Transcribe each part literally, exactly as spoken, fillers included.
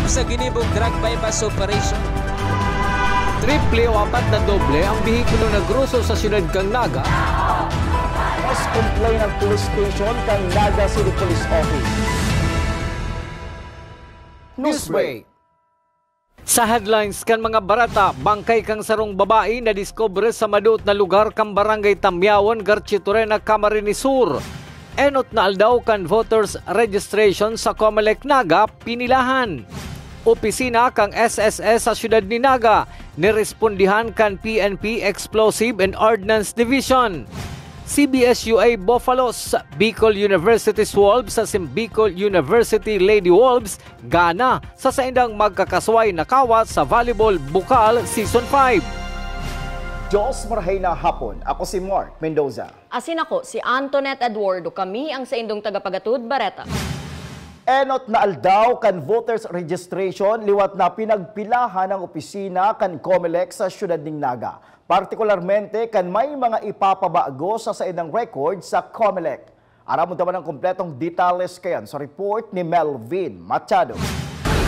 Sa ginibong drug buy-bust operation. Triple o apat na doble ang behikulo na groso sa siyudad kan Naga. Mas complain ang police station kan Naga City Police Office. Newsbreak. Sa headlines kan mga bareta, bangkay kan sarong babae nadiskubre sa maduot na lugar kan Barangay Tamyawan, Garchitorena, Camarines Sur. Enot na aldaw kan voters registration sa Comelec Naga, pinilahan. Opisina kan S S S sa siyudad ni Naga, nirespondihan kan P N P Explosive and Ordnance Division. C B S U A Buffalos, Bicol University Wolves sa Simbicol University Lady Wolves, gana sa saindang magkakasway na kawat sa volleyball bukal Season five. Diyos marhay na hapon. Ako si Mark Mendoza. Asin ako, si Antoinette Eduardo. Kami ang saindong tagapagatod, Bareta. Enot na aldaw kan voters registration liwat na pinagpilahan ang opisina kan Comelec sa siyudad ning Naga, partikularmente kan may mga ipapabago sa saindang record sa Comelec. Aramon ta man ang kompletong detalles kayan sa report ni Melvin Machado.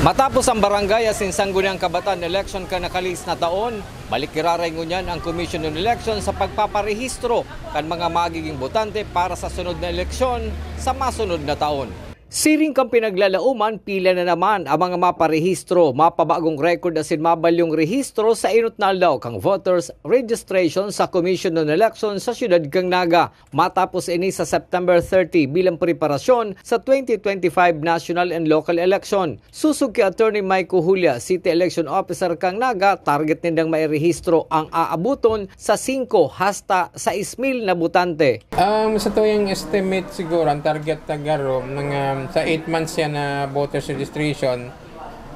Matapos ang barangay asin sangguniang kabataan election kan nakalihis na taon, balik giraray ngunyan ang Commission on Election sa pagpaparehistro kan mga magiging botante para sa sunod na eleksyon sa masunod na taon. Siring kan pinaglalaoman, pila na naman ang mga maparehistro, mapabagong record asin mabalyong rehistro sa enot na aldaw kan voters registration sa Commission on Election sa siyudad kan Naga. Matapos ini sa September thirty bilang preparasyon sa twenty twenty-five national and local election. Sosog ki Attorney Mike Ojulia, City Election Officer kan Naga, target nindang mairehistro ang aaboton sa singko hasta sais mil na botante. Um, sa tuyang estimate siguro, ang target na garo, mga sa eight months yan na voters registration,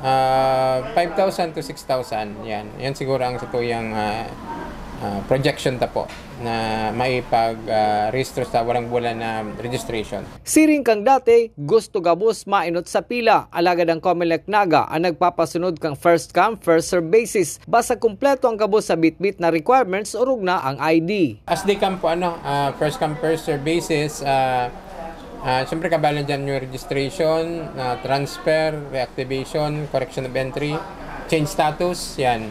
ah, five thousand to six thousand, yan. Yan siguro ang sa tuyang, ah, ah, projection ta po na maipag, ah, rehistro sa warang bulan na registration. Siring kan dati, gusto gabos maenot sa pila, alagad ang Comelec Naga ang nagpapasunod kan first come, first serve basis. Basta kumpleto ang gabos sa bitbit na requirements, orog na ang I D. As they come po, ano, ah, first come, first serve basis, ah, ah, siyempre, kabalan dyan yung registration, ah, transfer, reactivation, correction of entry, change status, yan.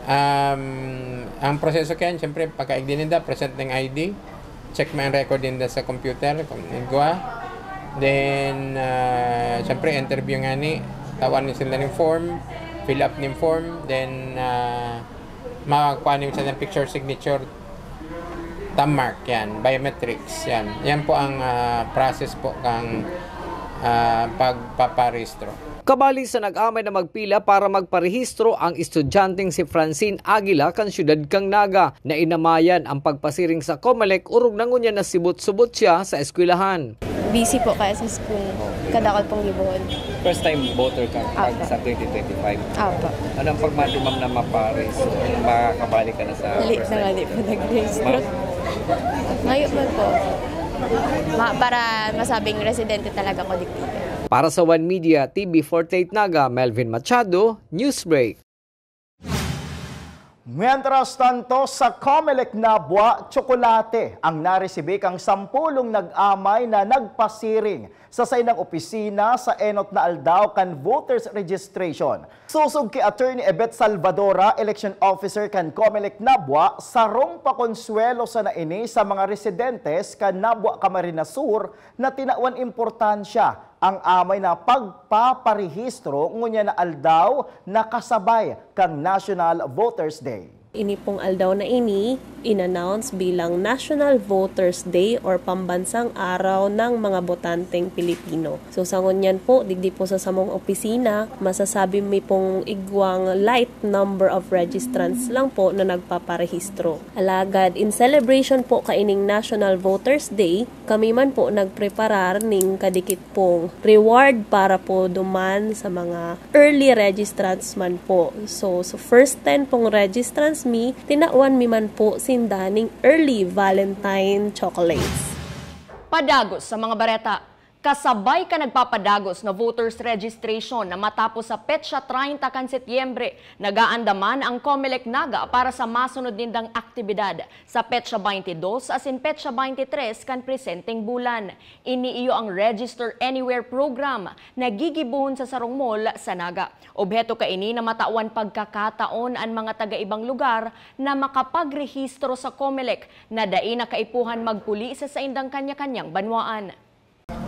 Um, ang proseso kayan, siyempre, pagkaigdi ninda, present ng I D, check mo ang record ninda sa computer, kung igwa. Then, ah, siyempre, interview nga ni, tawan ni sila ng form, fill up ng form, then, ah, makakuha ni sila ng picture signature, thumb mark, yan, biometrics, yan. Yan po ang, ah, process po kang, ah, pagpaparehistro. Kabali sa nag-amay na magpila para magparehistro ang estudyanteng si Francine Aguila kan siyudad kan Naga, na inamayan ang pagpasiring sa Comelec orog na ngunyan nasibot-subot siya sa eskwelahan. Busy po kaya sa school. Kadakol pong gibohon. First time voter ka pag Apo. Sa twenty twenty-five? Apo. Ano ang pagmati, ma'am, na mapares? Makakabalik ka na sa Late first na nga, time? Di po nag-register. Ma'am? Ngayon man po. Ma-, para masabing residente talaga ko dito. Para sa One Media, T V forty-eight Naga, Melvin Machado, Newsbreak. Mientras tanto, sa Comelec Nabua, tsokolate ang naresibi kang sampolong nag-amay na nagpasiring sa saindang opisina sa enot na aldaw kan voters registration. Sosog ki Attorney Ebet Salvadora, election officer kan Comelec Nabua, sarong pakonsuwelo sana ini sa mga residentes kan Nabua, Camarines Sur, na tinawan importansya ang amay na pagpaparehistro ngunyan na aldaw na kasabay kan National Voters Day. Ini pong aldaw na ini, in-announce bilang National Voters Day or Pambansang Araw ng mga Botanteng Pilipino. So, sa ngunyan po, digdi po sa samong opisina, masasabi mi pong igwang light number of registrants lang po na nagpaparehistro. Alagad, in celebration po kaining National Voters Day, kami man po nagpreparar ning kadikit pong reward para po duman sa mga early registrants man po. So, sa first ten pong registrants mi, tinawan mi man po sinda ning early Valentine chocolates. Padagos sa mga bareta. Kasabay kan nagpapadagos na voters registration na matapos sa petsa treinta kan Setyembre, nag-aandaman ang Comelec Naga para sa masunod nindang aktibidad sa petsa baynte dos asin petsa baynte tres kan presenteng bulan. Ini iyo ang Register Anywhere program na gigibohon sa sarong mall sa Naga. Obheto kaini na matawan pagkakataon an mga taga-ibang lugar na makapagrehistro sa Comelec na dai na kaipuhan magpuli sa saindang kanya-kanyang banwaan.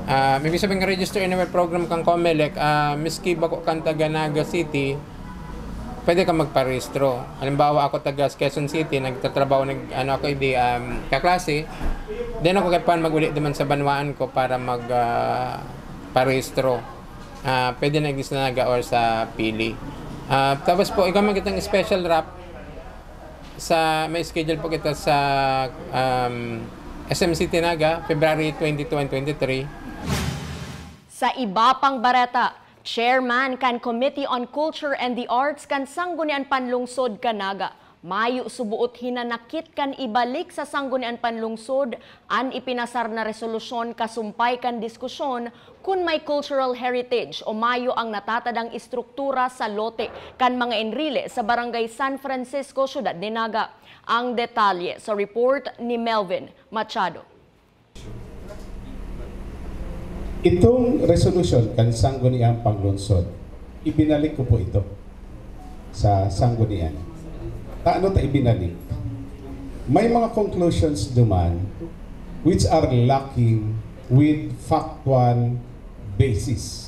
Ah, ibig sabihin, Register Anywhere program kan Comelec, ah, miski bako kan taga Naga City, pwede ka magparehistro. Halimbawa, ako taga Quezon City, nagtatrabaho, nag, ano ako, di, um, kaklase, then ako kaipuhan mag-uli naman sa banwaan ko para mag, ah, parehistro. Ah, pwede na sa Naga or sa Pili. Ah, tapos po, ikaw magkitang special wrap, sa, may schedule po kita sa, um, S M City Naga, February twenty-two and twenty-three. Sa iba pang bareta, chairman kan Committee on Culture and the Arts kan Sangguniang Panlungsod kan Naga, mayo suboot hinanakit kan ibalik sa Sangguniang Panlungsod an ipinasar na resolusyon kasumpay kan diskusyon kun may cultural heritage o mayo ang natatadang estruktura sa lote kan mga Enrile sa Barangay San Francisco, Syudad ni Naga. Ang detalye sa report ni Melvin Machado. Itong resolusyon kan Sangguniang Panglungsod, ibinalik ko po ito sa Sanggunian. Taano ta ibinalik? May mga conclusions duman which are lacking with factual basis.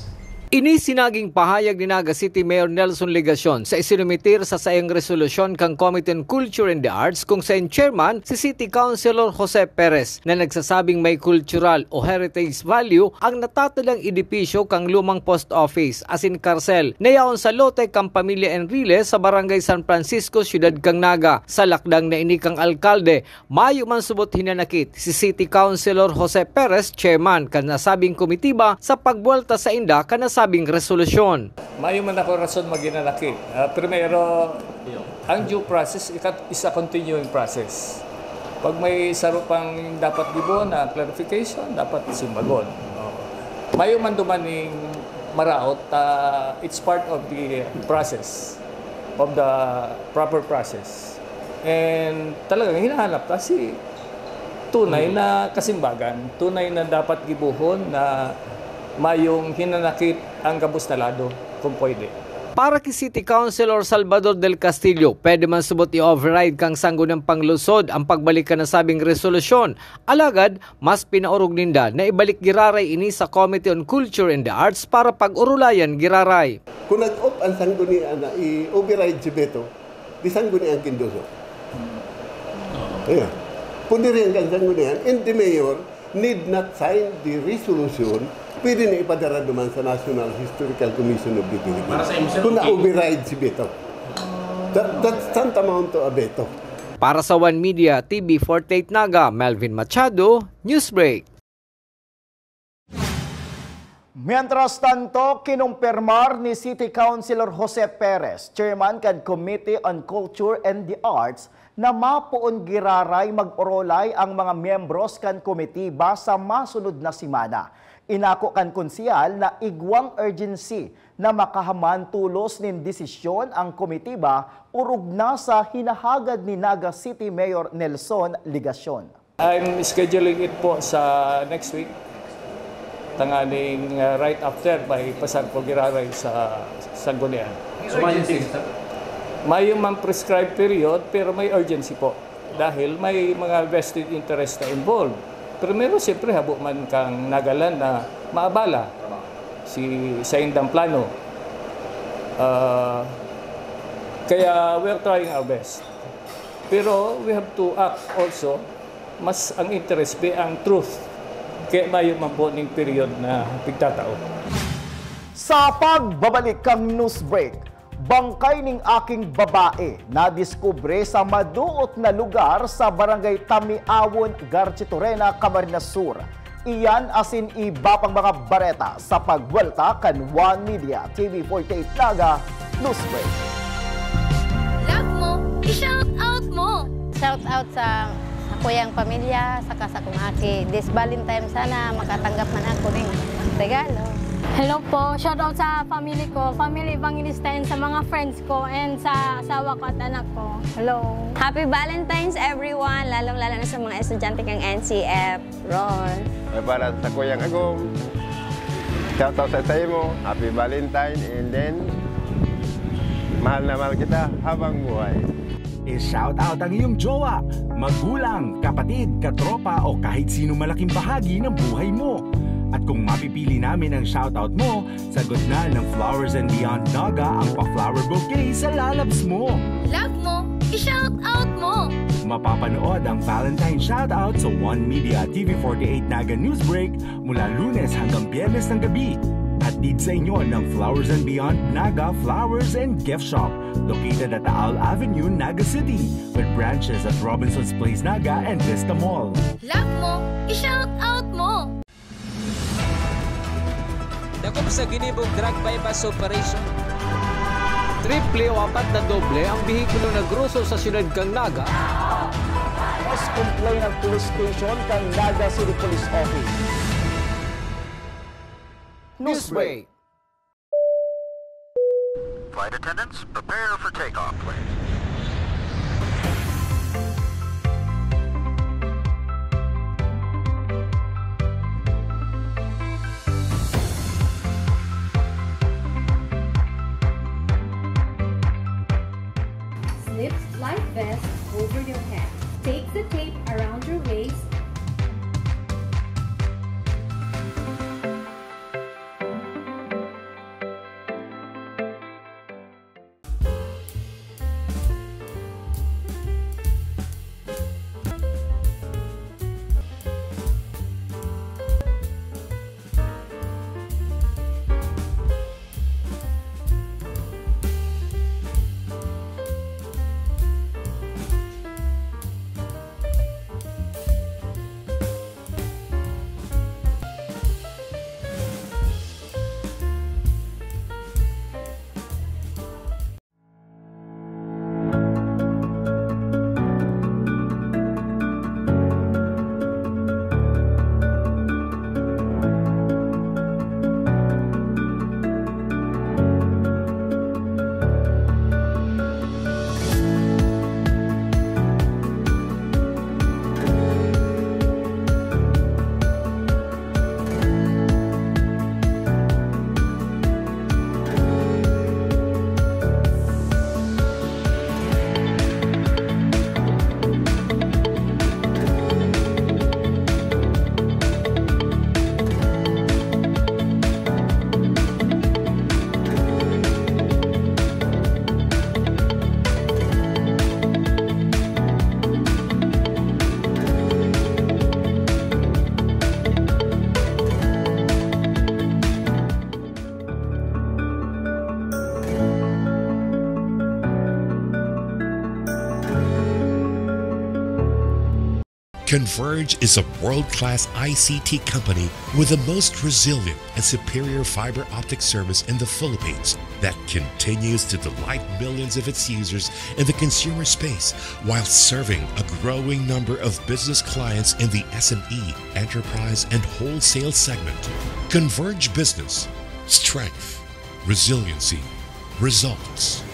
Ini sinaging pahayag ni Naga City Mayor Nelson Legacion sa isinumitir sa saiyang resolusyon kan Committee on Culture and the Arts, kung saiyang chairman si City Councilor Jose Perez, na nagsasabing may cultural o heritage value ang natatadang edipisyo kan lumang post office asin karsel na yaon sa lote kan pamilya Enrile sa Barangay San Francisco, Syudad kan Naga. Sa lakdang na ini kan alkalde, mayo man subot hinanakit si City Councilor Jose Perez, chairman kan nasabing komitiba, sa pagbuwelta sainda kan nasabing resolusyon. Mayo man ako rason maghinanakit. Ah, primero, ang due process ikat-, is a continuing process. Pag may saro pang dapat gibohon na clarification, dapat simbagon. Oo. Mayo man duman ning maraot, ah, it's part of the process, of the proper process. And talagang hinahanap ta si tunay na kasimbagan, tunay na dapat gibohon na mayong hinanakit ang gabos na lado, kung pwede. Para ki City Councilor Salvador del Castillo, pwede man subot i-override kang Sangguniang Panglungsod ang pagbalik kan nasabing resolusyon. Alagad, mas pinaorog ninda na ibalik giraray ini sa Committee on Culture and the Arts para pag-orulayan giraray. Kung nag-opt ang Sanggunian na i-override si Beto, di Sanggunian kinduso. Ayan. Pundirian kan Sanggunian, and the mayor need not sign the resolution, pwede na ipadara duman sa National Historical Commission of the Philippines. Para sa imsel, Kung okay. Na-override si Beto. That, that's tantamount to a veto. Para sa One Media, T V forty-eight Naga, Melvin Machado, Newsbreak. Mientras tanto, kinumpirmar ni City Councilor Jose Perez, chairman kan Committee on Culture and the Arts, na mapoon giraray mag-orolay ang mga miyembros kan komitiba sa masunod na semana. Inako kan konsehal na igwang urgency na makahaman tolos nin desisyon ang komitiba orog na sa hinahagad ni Naga City Mayor Nelson Legacion. I'm scheduling it po sa next week, tanganing, ah, right after may pasar po giraray sa Sanggunian. May urgency, sir? May man prescribed period, pero may urgency po. Dahil may mga vested interest na involved. Primero, siyempre, habo man kang Nagaland na maabala si, sa indang plano. Ah, kaya we're trying our best. Pero we have to act also, mas ang interest be ang truth. Kaya mayo man po ning period na pigtatao. Sa pagbabalik kang news break, bangkay ning aking babae nadiskubre sa maduot na lugar sa Barangay Tamiawon, Garchitorena, Camarines Sur. Iyan asin iba pang mga bareta sa pagbuwelta kan One Media T V forty-eight Naga News Break. Love mo, i-shout out mo! Shout out sa, sa kuyang pamilya, saka sa kong aki. This Valentine, sana makatanggap man ako ning Tagalog. Hello po. Shout out sa family ko, family Evangelista, and sa mga friends ko, and sa asawa ko at anak ko. Hello. Happy Valentine's, everyone! Lalong-lalo na sa mga estudyante kang N C F. Ron. Ay, para sa Kuyang Agom, shout out sa, sa imo. Happy Valentine, and then, mahal na mahal kita habang buhay. I-shout out ang iyong jowa, magulang, kapatid, katropa, o kahit sino malaking bahagi ng buhay mo. At kung mapipili namin ang shout out mo, sagot na ng Flowers and Beyond Naga ang pa-flower bouquet sa lalabs mo. Love mo, i-shout out mo! Mapapanood ang Valentine Shoutout sa One Media T V forty-eight Naga Newsbreak mula Lunes hanggang Biyernes ng gabi. Hatid sa inyo ng Flowers and Beyond Naga Flowers and Gift Shop, located at Taal Avenue, Naga City, with branches at Robinson's Place Naga and Vista Mall. Love mo, i-shout out mo! Dakop sa ginibong drug buy-bust operation. Triple o apat na doble ang behikulo na groso sa siyudad kan Naga. Mas complaint ang police station kan Naga City Police Office. Newsbreak. Flight attendants, prepare for takeoff, please. Slip life vest over your head. Take the tape around your waist. Converge is a world-class I C T company with the most resilient and superior fiber optic service in the Philippines that continues to delight millions of its users in the consumer space while serving a growing number of business clients in the S M E, enterprise, and wholesale segment. Converge Business. Strength. Resiliency. Results.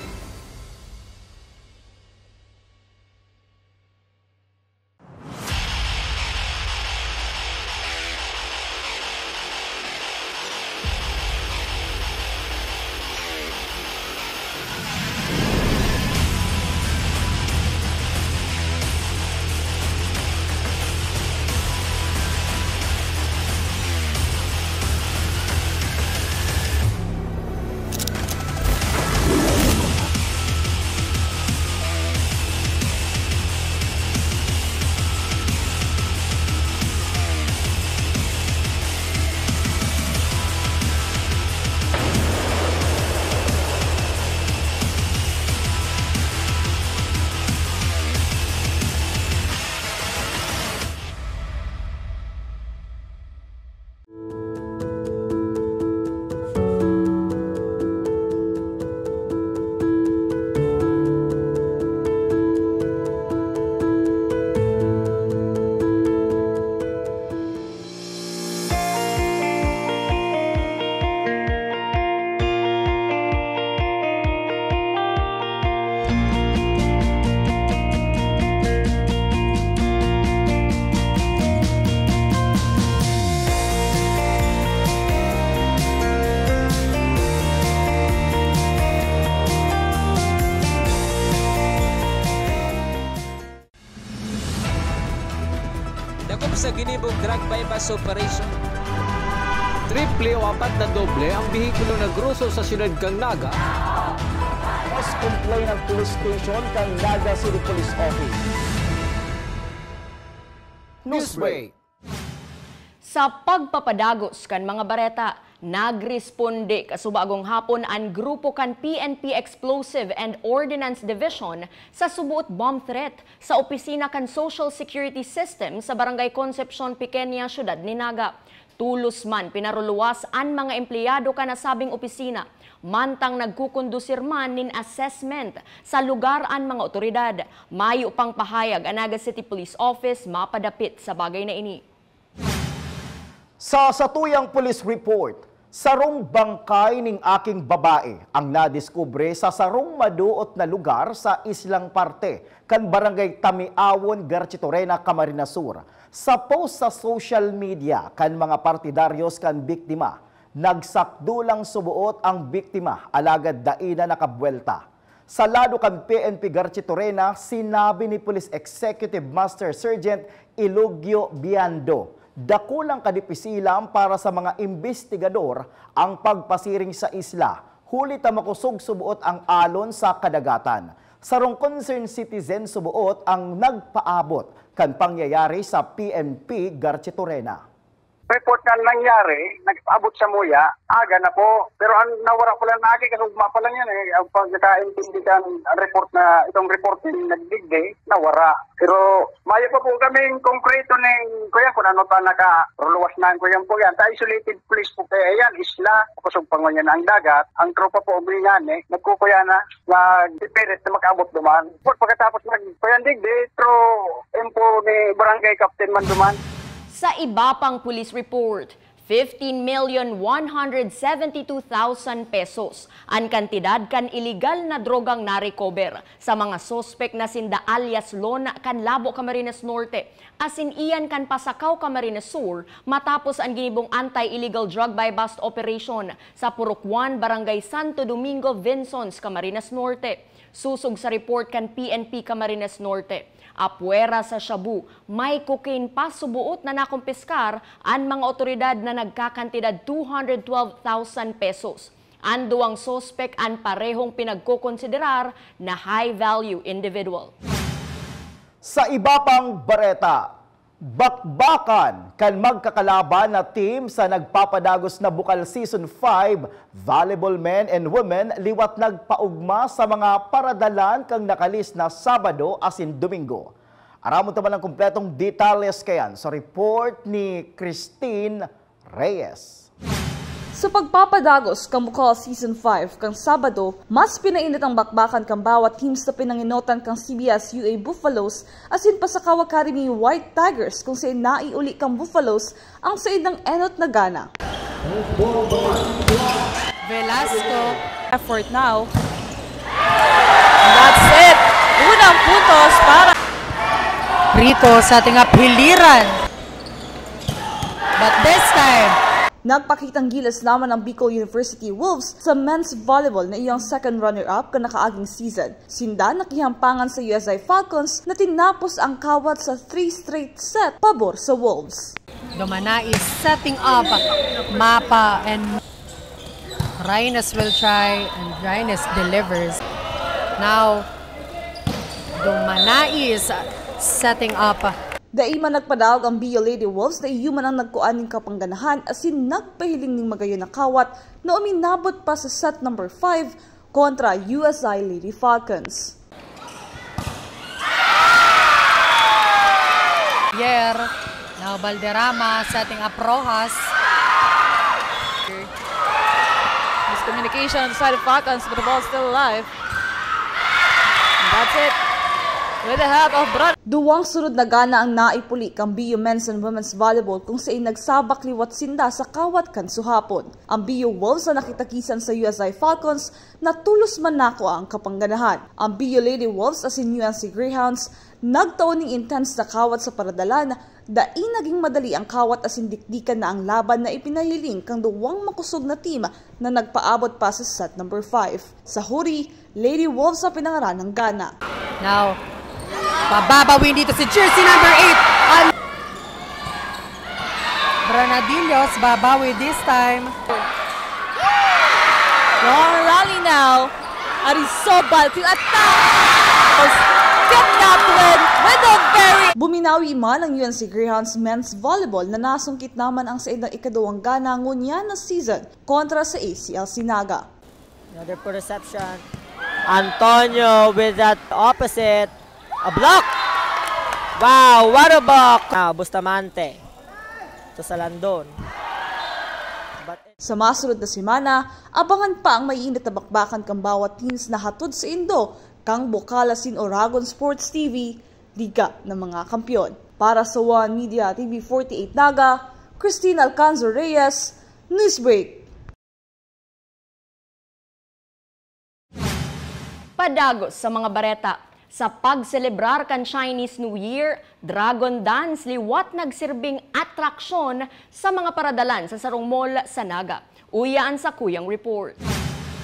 Drug buy-bust operation. Triple o apat na doble ang behikulo na groso sa siyudad kan Naga. Mas complain ang police station kan Naga City Police Office. Newsbreak. Sa pagpapadagos kan mga bareta, nagresponde kasubagong hapon an grupo kan P N P Explosive and Ordnance Division sa suboot bomb threat sa opisina kan Social Security System sa Barangay Concepcion Pequeña, siyudad ni Naga. Tulos man pinaruluwas an mga empleyado kan nasabing opisina, mantang nagkukondusir man nin assessment sa lugar an mga otoridad. Mayo pang pahayag an Naga City Police Office mapadapit sa bagay na ini. Sa satuyang police report, sarong bangkay ning aking babae ang nadiskubre sa sarong madoot na lugar sa islang parte kan Barangay Tamiawon, Garchitorena, Camarines Sur. Sa post sa social media kan mga partidaryos kan biktima, nagsakdulang suboot ang biktima alagad dai na nakabuwelta. Sa lado kan P N P Garchitorena, sinabi ni Police Executive Master Sergeant Ilugio Biando, dakulang kadipisilan para sa mga imbestigador ang pagpasiring sa isla, huli ta makosog suboot ang alon sa kadagatan. Sarong concerned citizen suboot ang nagpaabot kan pangyayari sa P N P Garchitorena. Report na nangyari, nag-abot sa Muya, aga na po. Pero ang nawara pa lang na aki, kasi ugma pa lang yan eh. Ang pagkakaintindi kan report na, itong report na nagdigdi, nawara. Pero mayo pa po kaming konkreto ning, kuya, kung ano pa naka-, ruluwas na ang kuya po yan. Sa isolated place po kaya yan, isla, kusog pa ngunyan ang dagat. Ang tropa po, umingan eh, nagkukuya na, nagpipilit na makaabot duman. Pagkatapos nagkuya digdi, through info ni Barangay Captain man duman. Sa iba pang police report, fifteen million one hundred seventy two thousand pesos an kantidad kan iligal na drogang na-recover sa mga suspek na sinda alias Lona kan Labo, Camarines Norte, asin iyan kan Pasacao, Camarines Sur, matapos an ginibong anti-illegal drug buy-bust operation sa Purok one, Barangay Santo Domingo, Vinzons, Camarines Norte. Sosog sa report kan P N P Camarines Norte, apwera sa shabu, may cocaine pa suboot na nakumpiskar an mga otoridad na nagkakantidad two hundred twelve thousand pesos. An duwang suspek an parehong pinagkokonsiderar na high-value individual. Sa iba pang bareta, bakbakan kan magkakalaban na team sa nagpapadagos na Bukal Season five Volleyball Men and Women liwat nagpaugma sa mga paradalan kan nakalis na Sabado asin Domingo. Aramon ta man an kompletong detalles kaiyan sa report ni Christine Reyes. Sa pagpapadagos kan Bukal Season five kan Sabado, mas pinainit ang bakbakan kan bawat team sa pinangenotan kan C B S U A Buffaloes asin Pasacao Academy White Tigers, kung saen naiuli kan Buffaloes ang saindang enot na gana. Velasco. Effort now. That's it. Unang puntos para Rito sa ating apiliran. But this time, Nagpakitang gilas naman ang Bicol University Wolves sa men's volleyball na iyang second runner-up kan nakaaging season. Sinda nakihampangan sa U S I Falcons na tinapos ang kawat sa three straight set pabor sa Wolves. Domana is setting up mapa and Rines will try and Rines delivers. Now, Domana is setting up. Dai man nagpadaog ang B U Lady Wolves na iyo man ang nagkua nin kapangganahan asin nagpahiling nin magayon na kawat na uminabot pa sa set number five kontra U S I Lady Falcons. Yer, now Valderrama setting up Rojas. Miscommunication on the side of Falcons, but the ball still alive. And that's it. With the help of Bron. Duwang sunod na gana ang naipuli kan B U men's and women's volleyball kung sain nagsabak liwat sinda sa kawat kan suhapon. Ang B U Wolves na nakitakisan sa U S I Falcons na tolos man nakua ang kapangganahan. Ang B U Lady Wolves asin U N C Greyhounds nagtao ning intense na kawat sa paradalan, dai naging madali ang kawat asin dikdikan na ang laban na ipinahiling kan duwang makosog na team na nagpaabot pa sa set number five. Sa huri, Lady Wolves ang pinangaran ng gana. Now, pababawin dito si jersey number eight. An- Granadillos babawi this time. Long rally now. Arizobal to attack. Kidnap with, with a very Buminawi man ang U N C Greyhounds men's volleyball na nasungkit naman ang saindang ikaduwang gana ngunyan na season kontra sa A C L C Naga. Another poor reception. Antonio with that opposite. A block! Wow, what a block! Ah, Bustamante. Ito sa Landon. But Sa masunod na semana, abangan pa ang mainit na bakbakan kan bawat teams na hatod saindo kan Bokal asin Oragon Sports T V, Liga ng mga Kampeon. Para sa One Media T V forty-eight Naga, Christine Alcanzar Reyes, Newsbreak. Padagos sa mga bareta. Sa pagselebrar kan Chinese New Year, Dragon Dance liwat nagsirbing atraksyon sa mga paradalan sa sarong mall sa Naga. Uya an sakuyang report.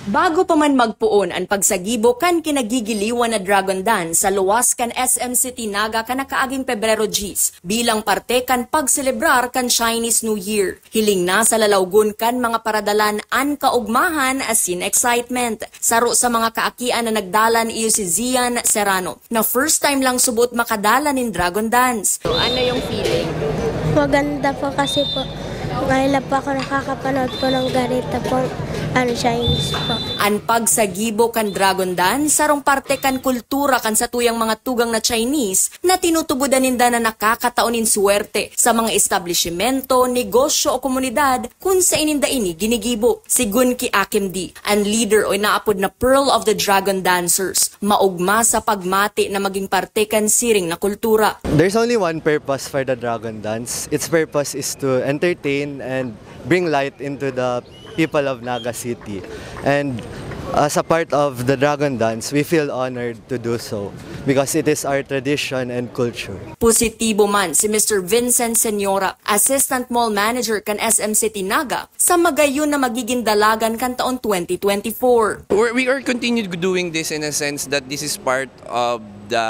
Bago pa man magpoon an pagsagibo kan kinagigiliwan na Dragon Dance sa luwas kan S M City Naga kan nakaaging Pebrero diyes, bilang parte kan pagselebrar kan Chinese New Year. Hiling na sa lalawgon kan mga paradalan an kaugmahan asin excitement. Saro sa mga kaakian na nagdalan iyo si Zian Serrano, na first time lang subot makadala nin Dragon Dance. So, ano yung feeling? Maganda po kasi po, ngayon lang po ako nakakapanood po ng ganito pong ano, Chinese po. An pagsagibo kan Dragon Dance, sarong parte kan kultura kan satuyang mga tugang na Chinese na tinutubodan ninda na nakakatao nin swerte sa mga establisimento, negosyo o komunidad kun saen ninda ini ginigibo. Sigun ki Akim D, an leader o inaapod na Pearl of the Dragon Dancers, maogma sa pagmati na magin parte kan siring na kultura. There's only one purpose for the Dragon Dance. Its purpose is to entertain and bring light into the people of Naga City. And as a part of the Dragon Dance, we feel honored to do so because it is our tradition and culture. Positibo man si Mister Vincent Señora, Assistant Mall Manager kan S M City Naga, sa magayon na magigin dalagan kan taon twenty twenty-four. We're, we are continued doing this in a sense that this is part of the,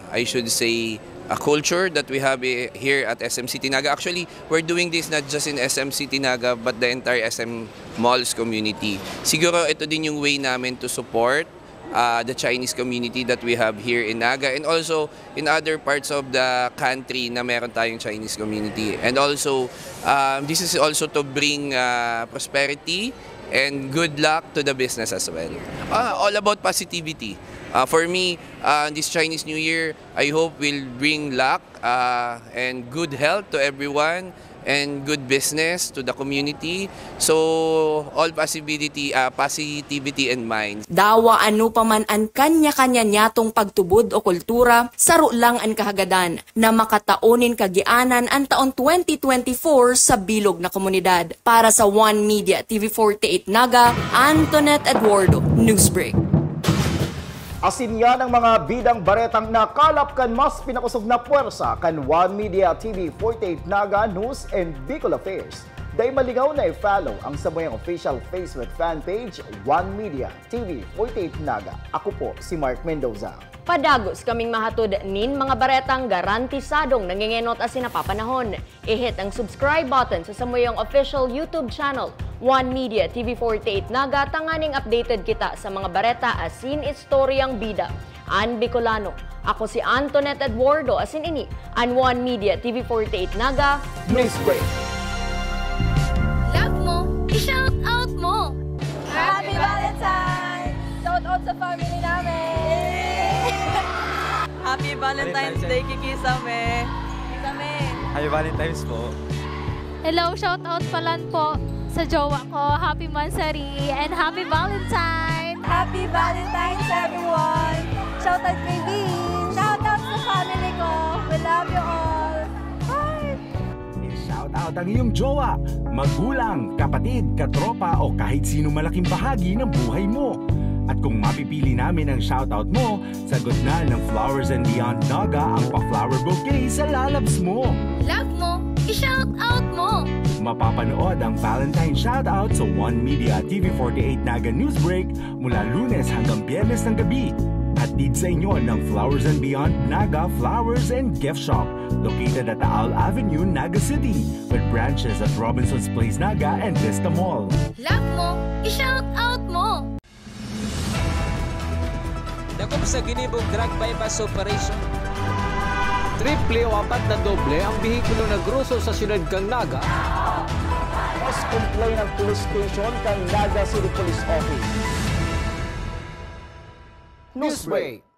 I should say, a culture that we have i- here at S M City Naga. Actually, we're doing this not just in S M City Naga but the entire S M Malls community. Siguro ito din yung way namin to support uh, the Chinese community that we have here in Naga and also in other parts of the country na meron tayong Chinese community. And also, um, this is also to bring uh, prosperity and good luck to the business as well. Uh, all about positivity. Uh, for me, uh, this Chinese New Year, I hope will bring luck uh, and good health to everyone and good business to the community. So, all possibility, uh, positivity in mind. Dawa ano pa man an kanya-kanya niyatong pagtubod o kultura, saro lang an kahagadan na makatao nin kagianan an taon twenty twenty-four sa bilog na komunidad. Para sa One Media T V forty-eight Naga, Antoinette Eduardo, Newsbreak. Asin yan ang mga bidang baretang nakalap kan mas pinakosog na pwersa kan One Media T V forty-eight Naga News and Bicol Affairs. Dai malingaw na i-follow ang samuyang official Facebook fan page, One Media T V forty-eight Naga. Ako po si Mark Mendoza. Padagos kaming mahatod nin mga baretang garantisadong nangengenot asin napapanahon. I-hit ang subscribe button sa samuyang official YouTube channel, One Media T V forty-eight Naga, tanganing updated kita sa mga bareta asin istoryang bida an Bicolano. Ako si Antoinette Eduardo, asin ini an One Media T V forty-eight Naga News Break. Love mo, i-shout out mo! Happy Valentine's! Shout out sa family namin! Happy Valentine's Day, kikisame! Kikisame! Happy Valentine's po! Hello, shout out palan po sa jowa ko. Happy monthsary and happy Valentine! Happy Valentine's, everyone! Shout out kay Vince! Shout out sa family ko! We love you all! Bye! Shout out ang iyong jowa, magulang, kapatid, katropa o kahit sino malaking bahagi ng buhay mo. At kung mapipili namin ang shoutout mo, sagot na ng Flowers and Beyond Naga ang pa-flower bouquet sa lalabs mo. Love mo, i-shout out mo! Mapapanood ang Valentine Shoutout sa One Media T V forty-eight Naga Newsbreak mula Lunes hanggang Biyernes ng gabi. At Hatid sa inyo ng Flowers and Beyond Naga Flowers and Gift Shop, located at Taal Avenue, Naga City, with branches at Robinson's Place Naga and Vista Mall. Love mo, i-shout out mo! Dakop sa ginibong drug buy-bust operation. Triple o apat na doble ang behikulo na gruso sa siyudad kan Naga. Mas complain ang police station kan Naga City Police Office. Newsbreak.